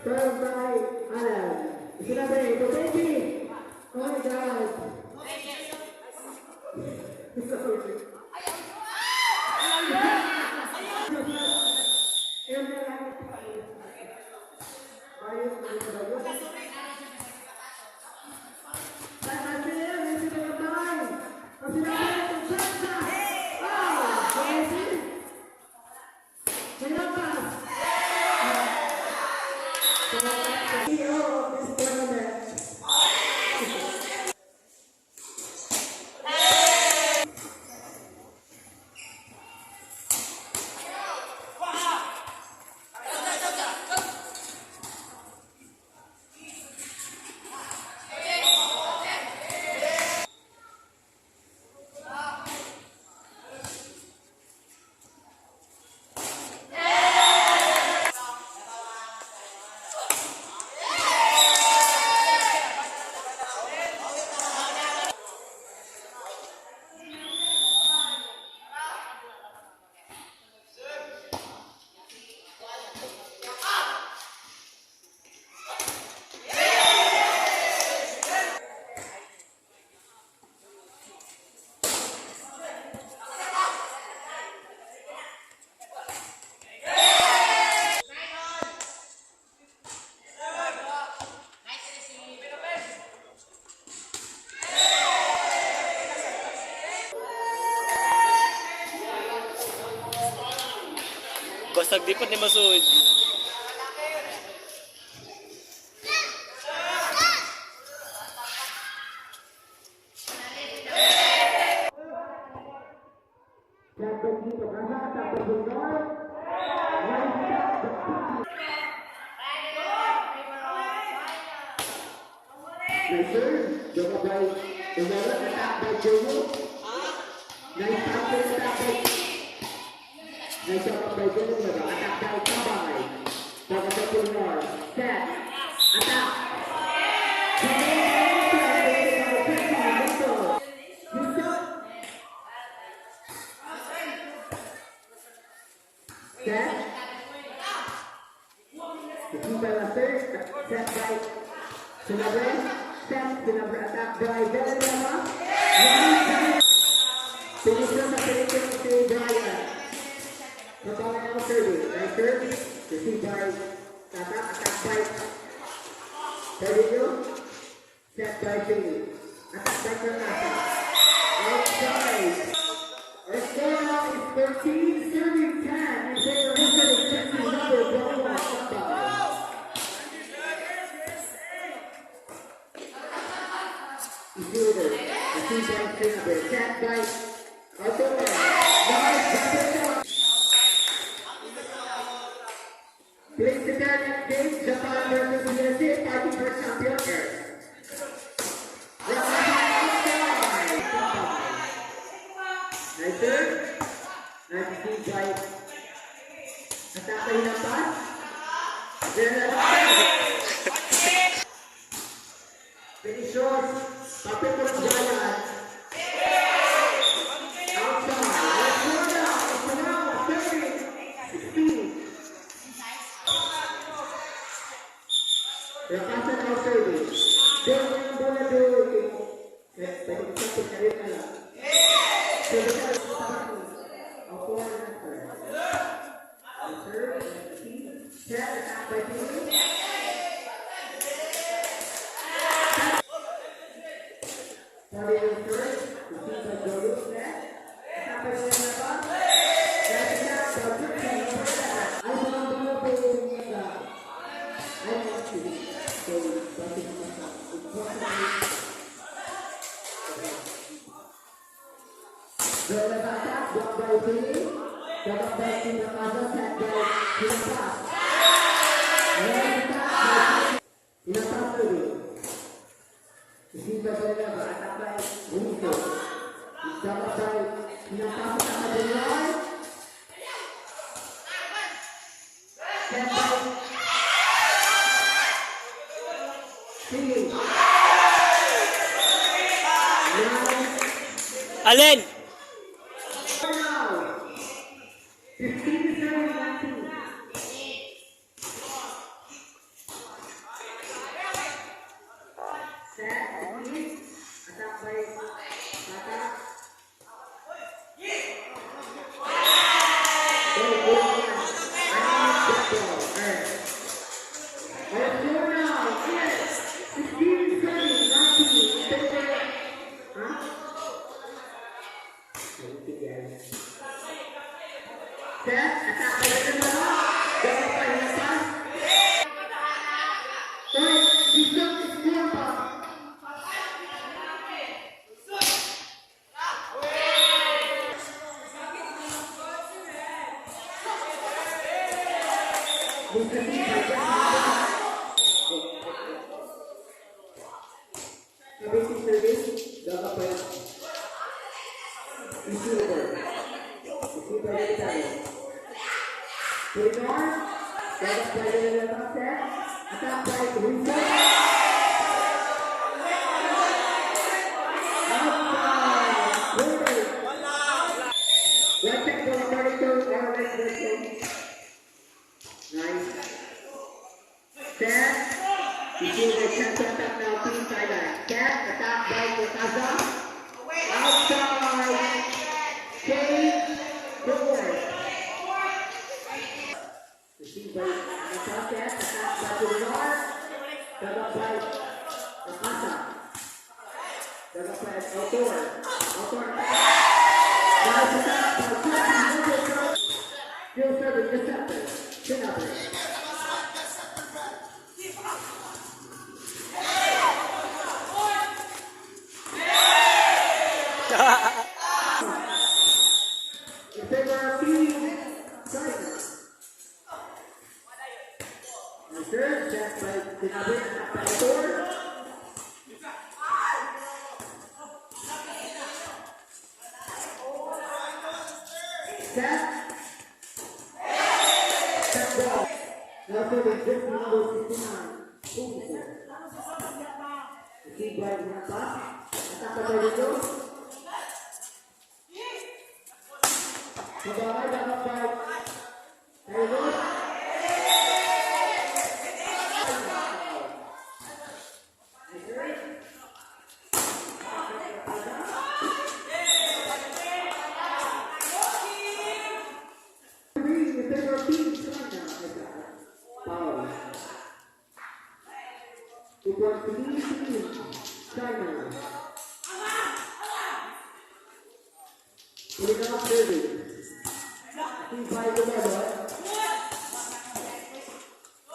Served by Alan. Sinabi, to baby! Oh my God! Sorry. CEO of this tournament. Basag di pa ni masuod. Dapat dito kasa dapat bunor. Right shot, the Nice serve. Joga by Umela, attack by Jomo. Nice counter attack by. Nice shot by Villanueva. Attack by Kabay. Dapat sa Bunor. Set. Attack. Yusuf. Set. Receive by Lester. Set by Sinabre. Set. Sinabre, attack by Villanueva. Finish na sa Philippines si Brian. Kapala ng serving. Nice serve. Receive by Tata. Attack by Carrillo. Set by Jamie. Attack by Carnasa. Outside. Our score now is 13 serving 10 in favor of serving 16 number 21 Tambay. Isilver. Receive by Sinabre. Set by Arturo. Nice double shot. Place the next game, Japan versus USA, fighting for champion Earth. Outside. Nice serve. Nice receive by attack by Hinapas. Finish off. Papel for Giant. Outside. Let's go now. It's now 30-16. Rakasan now serving. Doon yung bola doon. Eh, pwede sa rin na lang. Service out. A four master. Serve. Set attack by Pili. Pavilion first, receive by Jojo, set. Attack by Villanueva. Nice attack by jersey number 7. Ay, mga mga po yung I want to. So, bakit naman sa unfortunately, Villanueva attack, blocked by Philly. Dug up by Pinakaza, set by Pinapas. Nice attack by Pinapas ulit. Receive by Villanueva, attack by Russo. Dug up by Pinapas, attack by Villanueva. Set by Philly. 9 Alin? Now. 15-7, 19. Set, receive, attack by Tata. Oh, good one. And get ball. Earn. Our score now is 16-7, 19 in favor. Huh? Thank you, guys. Set, attack by Villanueva. Double by Hinapas. Oy, discount score pa. Receive by Jack. Basic service, dug up by Receiver. Receive by Vitale. Purinar, dug up by Villanueva, set. Attack by Rizal. Outside. Corner. Right check for 32 or right version. Nice. Set. Receiver chance to attack now. Team Thailand. Set. Attack by Cortaza. Outside. Change. Forward. Receive by Natasha. Attack by Purinar. Dug up by Nakasa. Dug up by Autor. Autor. Nice attack by Jesse Number. Still serving the center. Sinabi. In favor of Team China. And third, set by Sinabi, attack by Autor. Set. Set ball. Now serving jersey number 69. Pumpo. Receive by Hinapas. Attack by Rico. Sabay, dapat by Taylor. Three in favor of Team China. Foul. 2.3 Team China. Putting up service. Team by Gomez.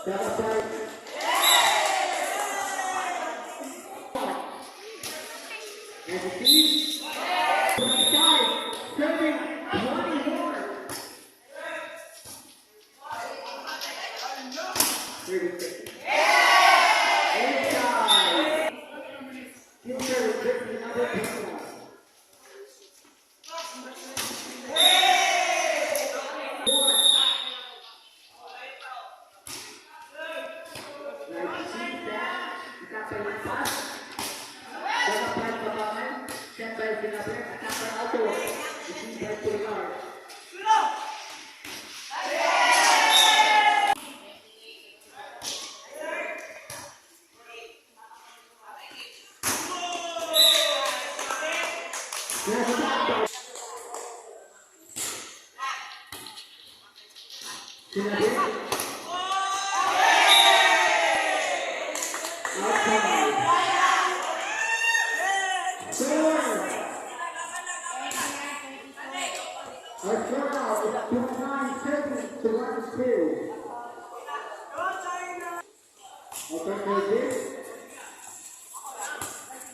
Dapat by And the team 25, serving 21. 36. Inside. Team serving jersey number 21. One. Nice see that. Attack by Lampas. Dapat by Kabangan. Set by Sinabre. Attack by Alto. Receive by Pulgar. Nice attack by Sinabre. Outside. Score! Our score now is 29-30 to 1-2. Okay, for this.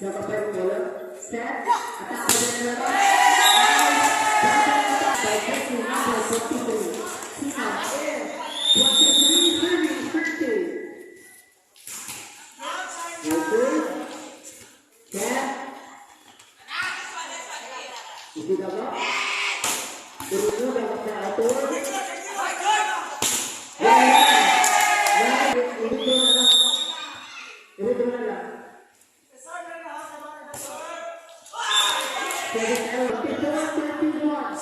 Siya pa sa bola. Set. Attack by Villanueva. Nice. Double attack by jersey number 23. Sina is 23 serving 30. Okay. Set. Isi ba? Turun dapat sa autor. Ulit na lang. Ulit na lang. 7, 24, 31.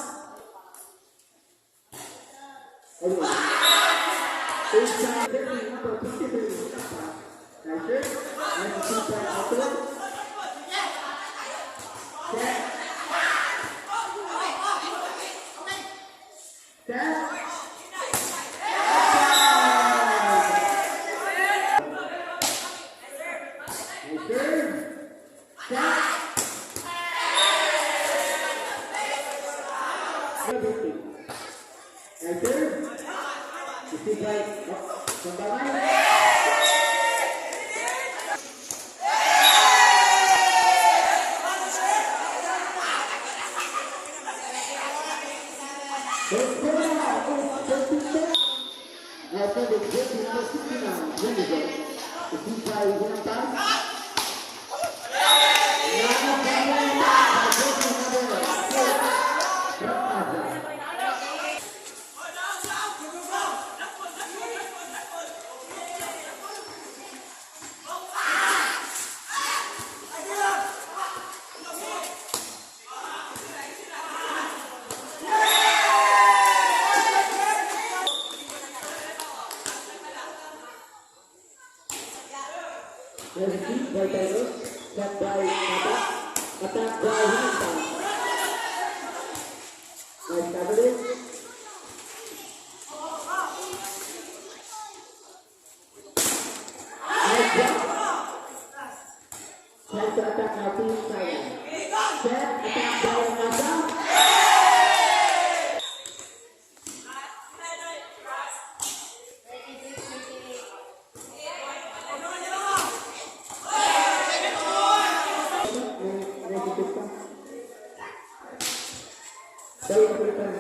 Ayun. Inside, jersey number 23. Nice serve. Nice shoot by autor. Set. Set. Nice serve. Set. 70. Nice serve. Receive by Sambangay. The score now is 34. For the jersey number 69, Rendigo. Received by Winampas. By jersey number 6, Rapaza. Received by Taylor. Set by Mata. Attack by Winampas. Nice coverage. Nice block. Try to attack now, Team Thailand. Set, attack by Mata. May negative pa. Sorry, African.